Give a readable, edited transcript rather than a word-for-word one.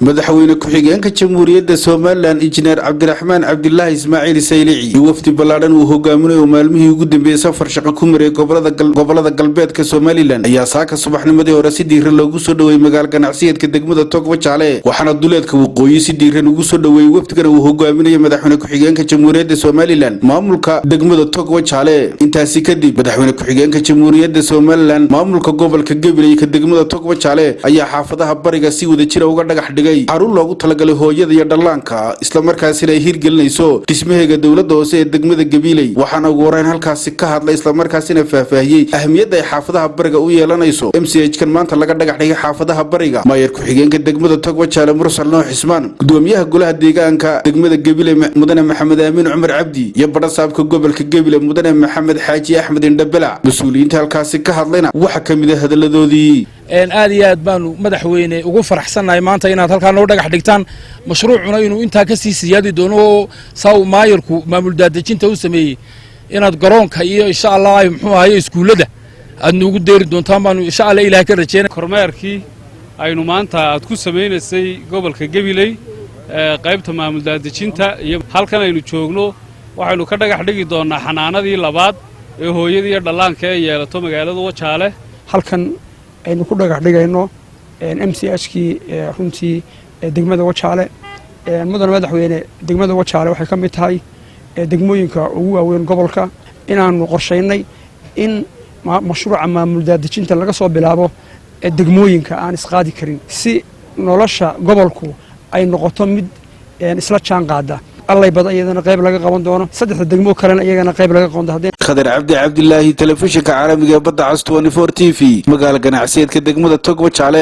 Madaxweyne ku-xigeenka Jamhuuriyadda Somaliland, Injineer Cabdiraxmaan Cabdilaahi Ismaaciil Saylici, iyo wafdi ballaadhan uu hogaaminayo oo maalmihii ugu dambeeyey safar shaqo ku maray gobolada galbeedka Somaliland, ayaa saaka subaxnimadii hore si diiran loogu soo dhoweeyey magaalo ganacsiyeedka degmada Togwajaale. Waxaana duleedka waqooyi si diiran ugu soo dhoweeyey wafdigana uu hogaaminayo madaxweyne ku-xigeenka Jamhuuriyadda Somaliland maamulka degmada Togwajaale. Intaasi kadib, madaxweyne ku-xigeenka Jamhuuriyadda Somaliland, maamulka gobolka Gabiley ka degmada Togwajaale ayaa xaafadaha bariga si wadajira uga dhagax dhigay xarun loogu talagalay hooyada iyo dhallaanka, islamarkaasina ay hirgelinayso dhismaheega dowladda hoose ee degmada Gabiley. Waxaana ugu horeyn halkaasi ka hadlay, islamarkaasina faahfaahiyey ahmiyadda ay xaafadaha bariga u yeelanayso MCH kan maanta laga dhagax dhigay xaafadaha bariga, maayar ku-xigeenka degmada Togwajaale Mursal Noox Xismaan, gudoomiyaha golaha deegaanka degmada Gabiley Mudane Maxamed Aamin Cumar Cabdi, iyo badhasaabka gobolka Gabiley Mudane Maxamed Xaaji Axmed Indhabelac. Mas-uuliyiinta halkaasi ka hadlayna waxaa ka mid a hadalladoodii. Aad iyo aad baanu, madaxweyne, ugu faraxsannahay maanta inaad halkaa noo dhagax dhigtaan, mashruucuna inuu intaa ka sii siyaadi doono, oo saa uu maayarku maamul daadejinta u sameeyey inaad garoonka iyo, insha Allah, ay muxuu ahaye iskuullada aad noogu deeri doontaan baanu, insha Allah, Ilaah ka rajeynay. Kormeerkii aynu maanta aad ku samaynaysay gobolka Gabiley, qaybta maamul daadejinta iyo halkan aynu joogno, waxaynu ka dhagax dhigi doonnaa xanaanadii labaad ee hooyadii iyo dhallaanka ee yeelato magaalada Wajaale. Halkan aynu ku dhagax dhigayno MCH kii runtii degmada Wajaale. Mudane madaxweyne, degmada Wajaale waxay ka mid tahay degmooyinka ugu waaweyn gobolka. Inaanu qorshaynay in mashruuca maamul daadejinta laga soo bilaabo degmooyinka aan isqaadi karin, si nolosha gobolku ay noqoto mid isla jaan qaada. Allay badan iyadana qayb laga qaban doono, saddexda degmo kalena iyagana qayb laga qaban doono. Khadar Cabdi Cabdilaahi, telefishinka caalamiga ee Badda Cas 24 TV, magaala ganacsiyeedka degmada Togwajaale.